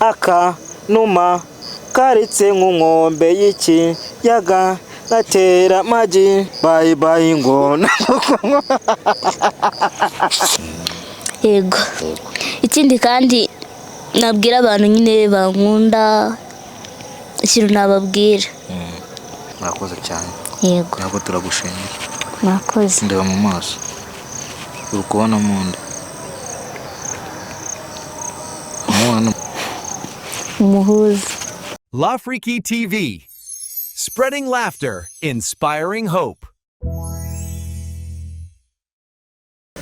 Akanuma karitse nk'inkombe y'ikiyaga gatera amagi, bayi bayi ngona. Yego. Ikindi kandi nabwira abantu nyine bankunda, ikintu nababwira. Murakoze cyane. Yego. Ntabwo turagushimira. Murakoze. Ndeba mu maso, uri kubona mu nda umubona. Umuhuza. La Freaky TV, spreading laughter, inspiring hope.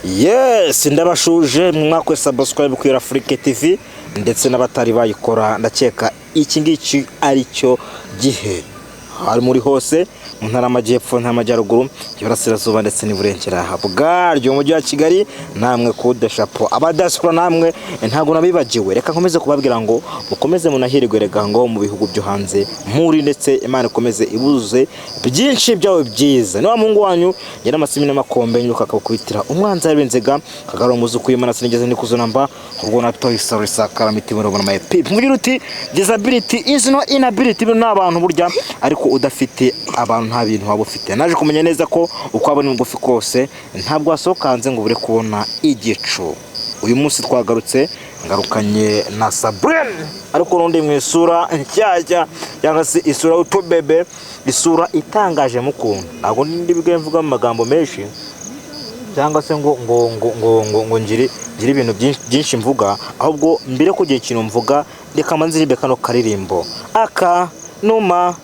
Yes, ndabashuje mwakwe subscribe kuri Afrique TV, ndetse n'abatari bayikora ndakeka iki ngiki ari cyo gihe. Hari muri hose mu ntara y'Amajyepfo, ntara y'Amajyaruguru, Iburasirazuba ndetse n'Iburengeraha bwaryo, mu mujyi wa Kigali, namwe kude chapeau, abadiaspora namwe ntabwo nabibagiwe. Reka nkomeze kubabwira ngo mukomeze munahirwe, rega ngo mu bihugu byo hanze muri, ndetse Imana ikomeze ibuze byinshi byawe byiza. Niba muhungu wanyu ngera amasimi n'amakombe nyiruka akakubitira umwanzi w'inzega kagarura umuzuku w'Imana, sinigeze nikuzo namba ubwo natoye isaro isakara mitima urabona my people. Mugira uti disability is not inability, bino ni abantu burya, ariko udafite abantu nta bintu waba ufite. Naje kumenya neza ko uko waba uri mugufi kose ntabwo wasohoka hanze ngo ubure kubona igicu. Uyu munsi twagarutse, ngarukanye na Sabrine, ariko n'undi mu isura nshyashya cyangwa se isura y'utubebe, isura itangaje mukuntu. Ntabwo ndi bwe mvuga mu magambo menshi cyangwa se ngo ngire ibintu byinshi byinshi mvuga, ahubwo mbere kugira ikintu mvuga reka mbanze kano karirimbo. Akanuma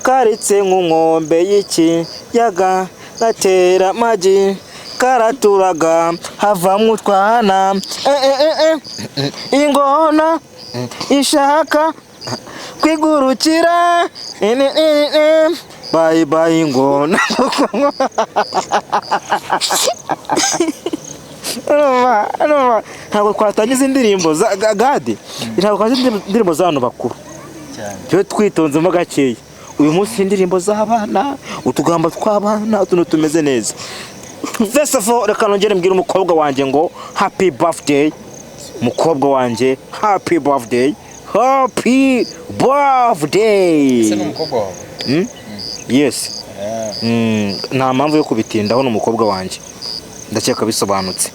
karitse nk'inkombe y'ikiyaga gatera amagi, karaturaga havamo utwana, eh, eh, eh, eh. Ingona ishaka kwigurukira, eh, eh, eh, eh. Bayi bayi ngona. Urumva, ntabwo twatangiza indirimbo za gadi, ntabwo twatangiza indirimbo z'abantu bakuru, tube twitonzemo gakeya. Uyu munsi indirimbo z'abana, utugambo tw'abana, utuntu tumeze neza. First of all, reka nongere mbwire umukobwa wanjye ngo happy birthday, mukobwa wanjye, happy birthday, happy birthday. Ese ni umukobwa wawe? Hmm? Yes. Nta mpamvu yo kubitindaho, ni umukobwa wanjye, ndakeka bisobanutse.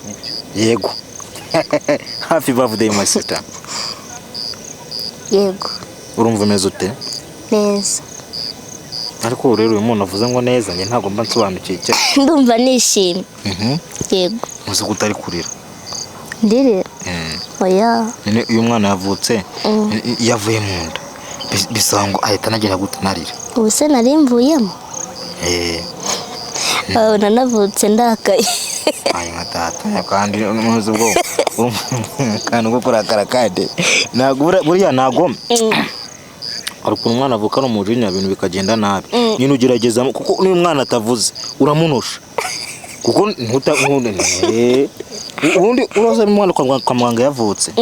Yego, happy birthday, my sister. Yego. Urumva umeze ute? Neza. Ariko rero uyu muntu avuze ngo neza, njye ntabwo mba nsobanukiwe icyo. Ndumva nishimye. Yego. Uzi ko utari kurira? Ndirira? Oya. Nyine uyu mwana yavutse, yavuye mu nda, bisaba ngo ahita anagira gute, narira. Ubu se nari mvuyemo? Eh. Wabona navutse ndakaye. Ayi nka data, kandi muzi ubwo kandi ubwo kurakara, kandi ntabwo buriya ntabwo hari ukuntu umwana avuka no umujinya, ibintu bikagenda nabi. Nyine ugerageza, kuko niyo umwana atavuze uramunosha, kuko ntuta ubundi uraza umwana kwa muganga yavutse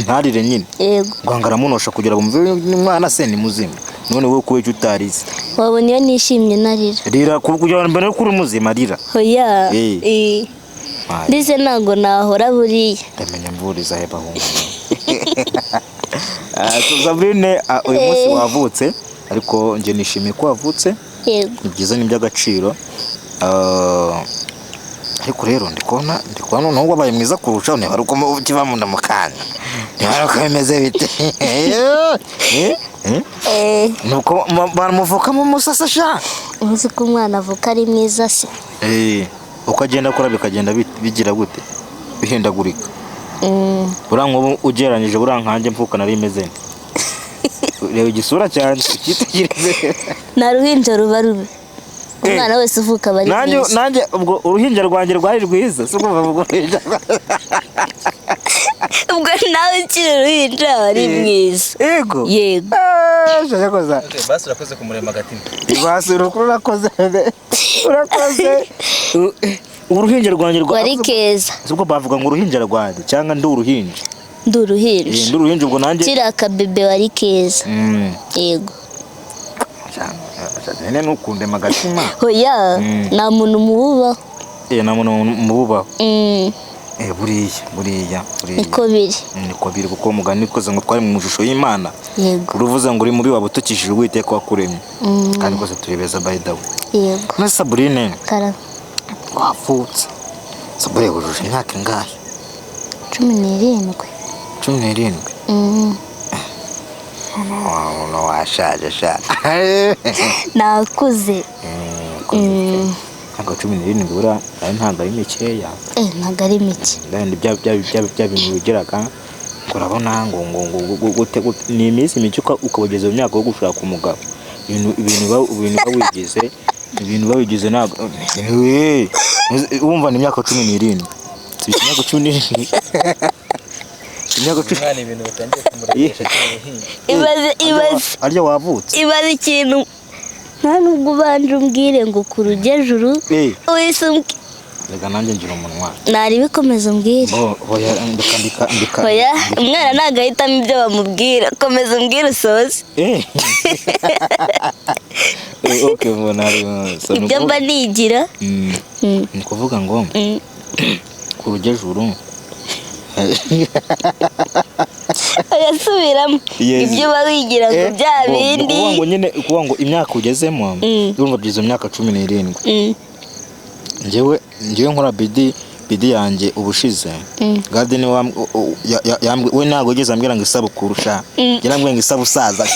ntarire nyine. Yego. Muganga aramunosha kugira ngo mve umwana se ni muzima. None wowe kubera icyo utarize? Wabona iyo nishimye narira. Rira kugira ngo mbone ko uri muzima, rira. Oya. Eh. Eh. Ayi. Ndetse ntabwo nahora buriya. Ndamenya mvuriza he bahungu. So Sabrine, uyu munsi wavutse, ariko njye nishimiye ko wavutse. Yego. Ni byiza, ni iby'agaciro. Ariko rero ndi kubona noneho wabaye mwiza kurushaho. Niba ari uko ukiva mu nda mu kanya, niba ari uko bimeze bite? Eh? Eh? Eh. Nuko bamuvukamo umusasa sha. Uzi ko umwana avuka ari mwiza se? Eh, uko agenda akora bikagenda bigira gute, bihindagurika. Buriya nk'ubu ugereranyije, buriya nkanjye mvuka nari meze nte? Reba igisura cyanjye ukitegereze. Nta ruhinja ruba rubi, umwana wese uvuka aba ari Nanjye mwiza. Nanjye ubwo uruhinja rwanjye rwari rwiza, si ubwo bavuga uruhinja? Ubwo nawe ukiri uruhinja wari mwiza. Yego. Yego. Eh, shaka koza. Okay, basi urakoze kumurema agatima. Basi urukuru, urakoze, urakoze. Uruhinja rwanjye rwa Wari keza. Si ubwo bavuga ngo uruhinja rwanjye cyangwa ndi uruhinja? Ndi Eh, uruhinja. ndi uruhinja ubwo nanjye. Kiri akabebe wari keza. Yego. Nyine ntukundema agatima. Oya. Nta muntu mububaho. Eh, nta muntu mububaho. Buriya buriya buriya Niko biri. Niko biri, kuko umugani twese ngo twari mu ishusho y'Imana. Yego. Uruvuze ngo uri mubi waba utukishije Uwiteka wakuremye. Kandi rwose turi beza, by the way. Yego. None Saburine, Karame. wavutse, Saburine wujuje imyaka ingahe? 17. 17? Mm. No washaje sha. Nakuze. Ntabwo 17 buriya nayo ntabwo ari mikeya. Ntabwo ari mike. Ndabona bya bintu wigiraga ngo urabona ngo gute gute, ni iminsi mike ukaba ugeze mu myaka yo gushaka umugabo. Ibintu uba wigize, ibintu uba wigize ntabwo wumva ni imyaka 17. Si imyaka 17, imyaka 10. Umwana ibintu batangiye kumuregesha akiri uruhinja. Ibaze, ibaze. Arya wavutse. Ibaze ikintu, nta nubwo ubanje umbwire ngo ku rugejuru uhise Reka nanjye ngira umunwa. Nari bikomeza umbwire. Bo oya, ndika ndika ndika. Oya, umwana ntabwo ahitamo ibyo bamubwira. Komeza umbwire usoze. Okay, mbona ari so ni Ibyo mba nigira. Ni ukuvuga ngo ku rugejuru. Oya, subiramo. Yes. Ibyo uba wigira ngo bya Bo, ni bindi. ukuvuga ngo nyine, ukuvuga ngo imyaka ugezemo, urumva byiza imyaka 17. Njyewe nkora bidi yanjye ubushize. Gade ni wa we ntabwo yigeze ambwira ngo isabukuru sha. Yarambwiye ngo isabusaza.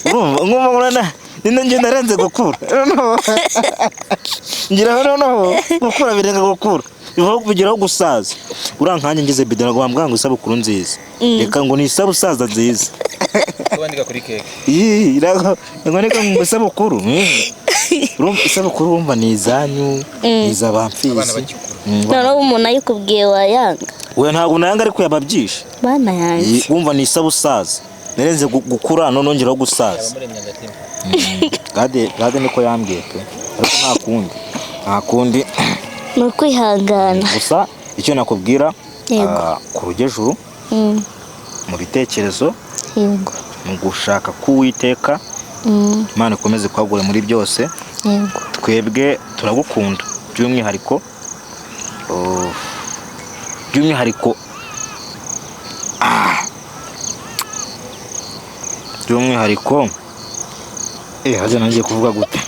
Urumva nkumva ngurana nina njye narenze gukura. Ngira noneho gukura birenga gukura. Bivaho bigeraho gusaza. Uriya nkanjye ngize bidi ntabwo bambwira ngo isabukuru nziza. Reka ngo ni isabusaza nziza. Ko bandika kuri keke. Ii, ngo niko ngo isabukuru. Urumva isabukuru wumva ni izanyu, ni iz'abamfizi. Abana bagikura. Noneho umuntu ayikubwiye wayanga? We ntabwo nayanga, ariko yababyishe. Bana yanjye. Wumva ni isabusaza. Narenze gukura none nongeraho gusaza. Abamuremye agatima. Gade niko yambwiye pe. Ariko nta kundi. Nta kundi. Ni ukwihangana. Gusa icyo nakubwira, Yego. ku rugejuru, mu bitekerezo, Yego. mu gushaka k'Uwiteka, Imana ikomeze kwagura muri byose. Yego. Twebwe turagukunda by'umwihariko, oh, by'umwihariko, by'umwihariko, haje nangiye kuvuga gute.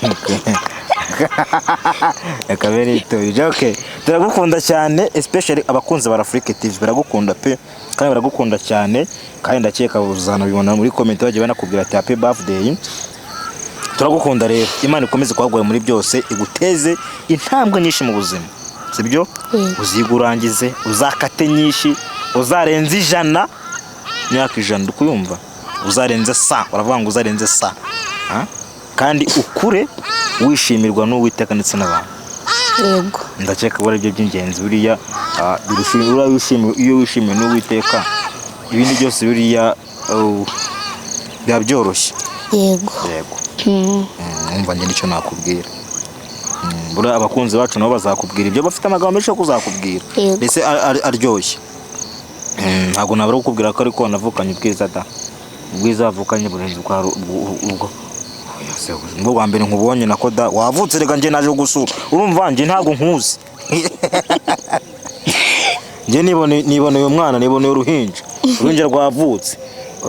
Reka bene itoye. Okay, turagukunda cyane, especially abakunzi ba Afrique TV baragukunda pe, kandi baragukunda cyane, kandi ndakeka uzanabibona muri comment bagiye banakubwira ati happy birthday. Turagukunda rero, Imana ikomeze kwagura muri byose, iguteze intambwe nyinshi mu buzima, sibyo? Yego. Uzigurangize, uzakate nyinshi, uzarenze 100, imyaka 100 ndikuyumva, uzarenze sa, uravuga ngo uzarenze sa. Ha? Kandi ukure wishimirwa n'Uwiteka ndetse n'abantu. Yego. Ndakeka ko ari byo by'ingenzi buriya, uriya iyo wishimiwe n'Uwiteka, ibindi byose buriya, biba byoroshye. Yego. Yego. Umva njye nicyo nakubwira. Buriya abakunzi bacu nabo bazakubwira ibyo bafite amagambo menshi yo kuzakubwira. Yego. Ndetse aryoshye. Ntabwo nabura kukubwira ko ariko wanavukanye ubwiza da. Ubwiza wavukanye burenze ubwo. Ubwo bwa mbere nkubonye nako da wavutse, reka njye naje gusura. Urumva njye ntabwo nkuzi. Njye niboneye umwana, niboneye uruhinja. Uruhinja rwavutse.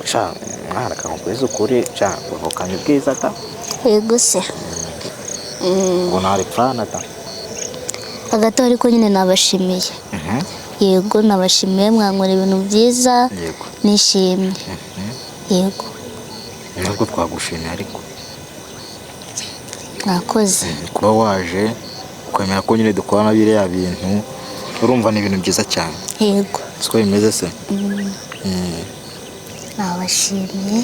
Sha, mwana kakubwiza ukuri, sha, wavukanye ubwiza da. Yego se. Ubwo ntari plan da. Hagati aho ariko nyine nabashimiye. Yego, nabashimiye, mwankora ibintu byiza. Yego. Nishimye. Yego. Ntabwo twagushimiye ariko. Mwakoze. Kuba waje ukwemera ko nyine dukorana biriya bintu, urumva ni ibintu byiza cyane. Yego. Siko bimeze se? Nabashimiye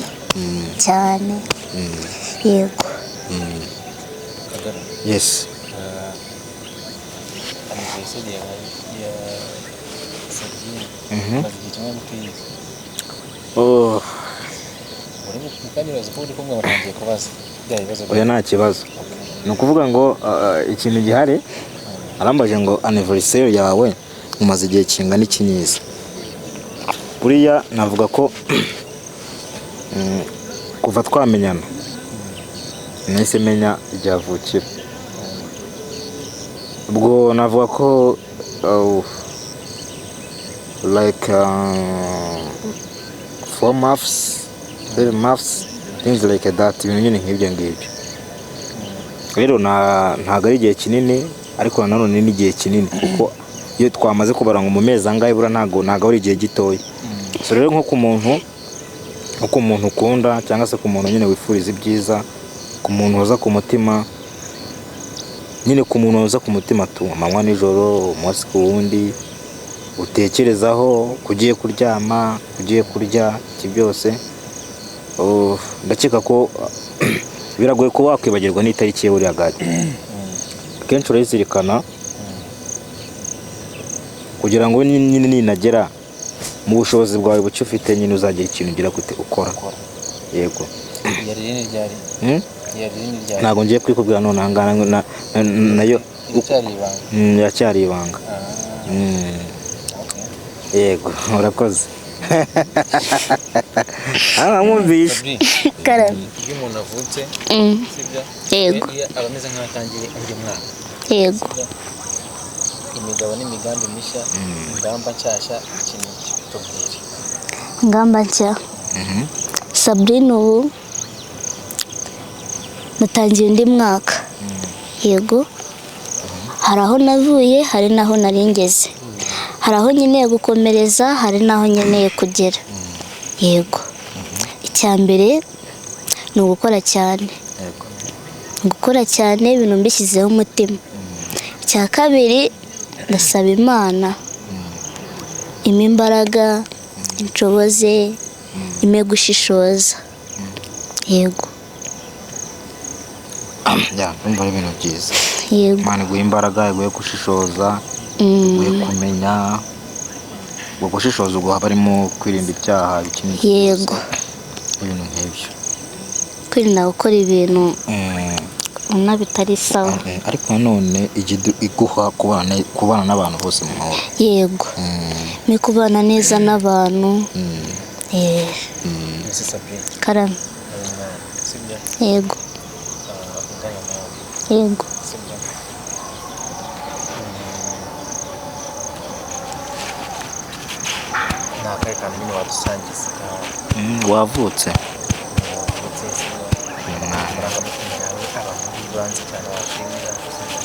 cyane. Yego. Yes. Anniversaire ya Sabrine. Maze igihe kimwe gutiyiza. Oh, Uri kandi urazi ko uri kumwe batangiye kubaza bya bibazo. oya nta kibazo. Ni ukuvuga ngo ikintu gihari, arambaje ngo anniversaire yawe umaze igihe kingana iki nyiza. Buriya navuga ko kuva twamenyana nahise menya igihe avukira. Ubwo navuga ko like 4 months, 3 months, things like that, ibintu nyine nk'ibyo ngibyo. Rero ntabwo ari igihe kinini, ariko nanone ni igihe kinini, kuko iyo twamaze kubara ngo mu mezi angahe buriya ntabwo ari igihe gitoya. So rero nko ku muntu ukunda, cyangwa se ku muntu nyine wifuriza ibyiza, ku muntu woza ku mutima nyine, ku muntu woza ku mutima tu amanywa nijoro, umunsi ku wundi, utekerezaho, kugiye kuryama, ugiye kurya, iki byose. Oh, ndakeka ko biragoye kuba wakwibagirwa n'itariki ye. Buriya gadi akenshi urayizirikana kugira ngo nyine ninagera mu bushobozi bwawe buke ufite, nyine uzagira ikintu ugira gute ukora. Yego. Yari rini ryari? Hmm? Yari rini ryari? Ntabwo ngiye kwikubwira none aha ngaha nayo. Iracyari ibanga? Iracyari ibanga. Ah, okay. Yego, urakoze. Ah, mwumvishe. Fabri, Karame. iyo umuntu avutse, sibyo? Yego. Iyo aba ameze nk'aho atangiye undi mwaka, Yego. sibyo? Imigabo n'imigambi mishya, ingamba nshyashya, iki n'iki, tubwire. Ingamba nshya. Sabrine, ubu natangiye undi mwaka. Yego, hari aho navuye, hari n'aho nari ngeze, hari aho nkeneye gukomereza, hari n'aho nkeneye kugera. Yego, icya mbere ni ugukora cyane. Gukora cyane, ibintu mbishyizeho umutima. Icya kabiri, ndasaba Imana impe imbaraga, inshoboze, impe gushishoza. Yego. Ya, ndumva ari ibintu byiza. Yego. Imana iguha imbaraga, iguhe gushishoza, iguhe kumenya. Ubwo gushishoza ubwo haba harimo kwirinda ibyaha, iki n'iki. Yego. Ibintu nk'ibyo. Kwirinda gukora ibintu ubona bitari sawa. Ariko nanone ijya iguha kubana n'abantu bose mu mahoro. Yego, ni kubana neza n'abantu. Mbese Sabrine, Karame. ari umwana, sibyo? Yego. Ah, ungana nawe, Yego. sibyo? Ni akahe kantu nyine wadusangiza kawe? Wavutse. Wavutse, sibyo? Amarangamutima yawe, abantu b'ibanze cyane washimira, sibyo?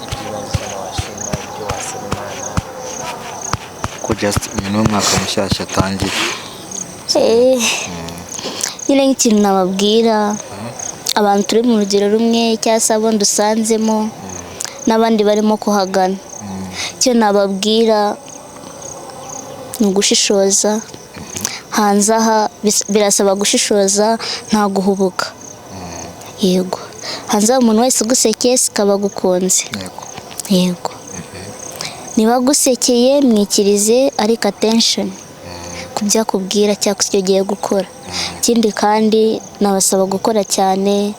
Iby'ibanze cyane washima, ibyo wasaba Imana. Ko just uyu ni umwaka mushyashya atangiye. Nyine nk'ikintu nababwira abantu turi mu rugero rumwe, cyangwa se abo dusanzemo n'abandi barimo kuhagana, icyo nababwira ni ugushishoza. Hanze aha birasaba gushishoza, nta guhubuka. Yego, hanze aha umuntu wese ugusekeye sikaba agukunze. Yego, niba agusekeye mwikirize, ariko attention ku byo akubwira cyangwa se icyo ugiye gukora. Ikindi kandi, nabasaba gukora cyane,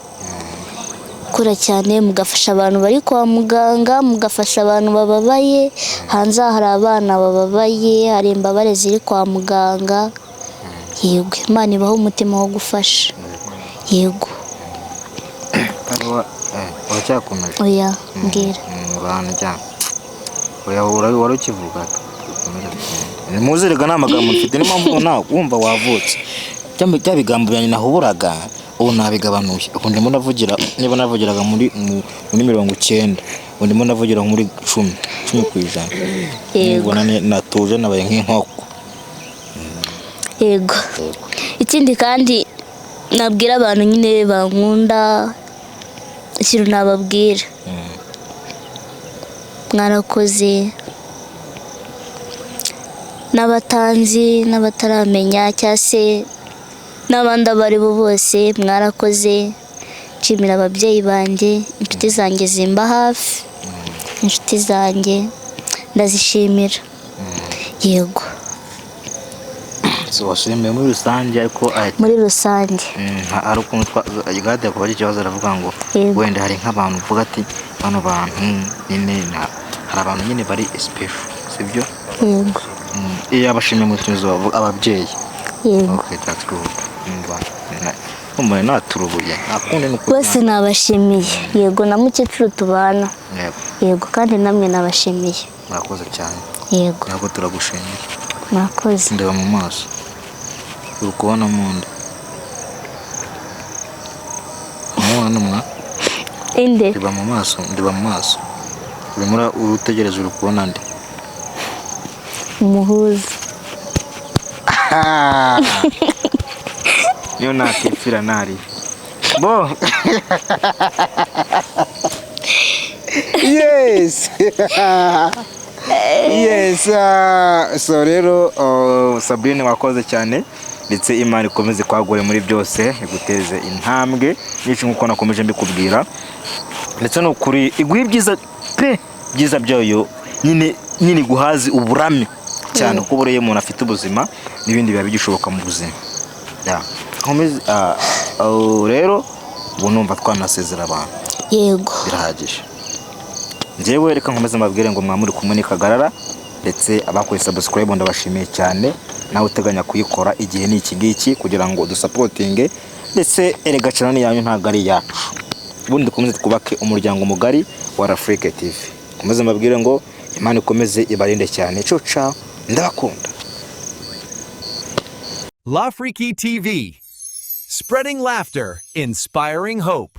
gukora cyane, mugafasha abantu bari kwa muganga, mugafasha abantu bababaye. Hanze aha hari abana bababaye, hari imbabare ziri kwa muganga. Yego, Imana ibahe umutima wo gufasha. Yego. Uracyakomeje? Oya, mbwira. Urandya. Oya, wari ukivuga. Nimuze rega, nta magambo mfite, niyo mpamvu nawe wumva wavutse bya bigambo byanjye nahuburaga, ubu nabigabanuye. Ubu ndimo navugira, niba navugiraga muri 90, ubu ndimo navugira muri 10%. Yego. Nubona natuje, nabaye nk'inkoko. Yego, ikindi kandi nabwira abantu nyine bankunda, ikintu nababwira, mwarakoze, n'abatanzi n'abataramenya cyangwa se n'abandi abo ari bo bose, mwarakoze. Nshimira ababyeyi banjye, inshuti zanjye zimba hafi, inshuti zanjye ndazishimira. Yego. So, washimiye muri rusange, ariko Muri rusange. Hari ukuntu gade yakubaje ikibazo, aravuga ngo Yego. wenda hari nk'abantu uvuga ati bano bantu nyine hari abantu nyine bari special, sibyo? Yego. Iyo abashimiye mu cyongereza bavuga ababyeyi. Yego. Okay, that's good. Umva, umva naturubuye, nta kundi ni uko. Bose nabashimiye, yego, na mukecuru tubana. Yego. Yego, kandi namwe nabashimiye. Murakoze cyane. Yego. Ntabwo turagushimira. Mwakoze. Ndeba mu maso, uri kubona mu nda umubona mwa? Inde? Reba mu maso, ndeba mu maso, urimo utegereza, uri kubona nde? Umuhuza. Niyo nakipfira ntari bo. Yes, so rero, oh, Sabrine, wakoze cyane, ndetse Imana ikomeze kwagure muri byose, iguteze intambwe nyinshi nk'uko nakomeje mbikubwira, ndetse ni ukuri iguha ibyiza pe, byiza byayo nyine nyine, iguhaze uburame cyane, kuko buriya iyo umuntu afite ubuzima n'ibindi biba bigishoboka mu buzima. Ya. Oh, rero ubu numva twanasezera abantu. Yego. Birahagije. Njyewe reka nkomeze mbabwire ngo mwamuri kumwe ni Kagarara, ndetse abakoze subscribe ndabashimiye cyane. Nawe uteganya kuyikora, igihe ni iki ngiki kugira ngo dusapotinge, ndetse erega channel yanyu ntabwo ari iyacu. Ubundi dukomeze twubake umuryango mugari wa Afrique TV. Nkomeze mbabwire ngo Imana ikomeze ibarinde cyane. Ciao ciao, ndabakunda. La Freaky TV, spreading laughter, inspiring hope.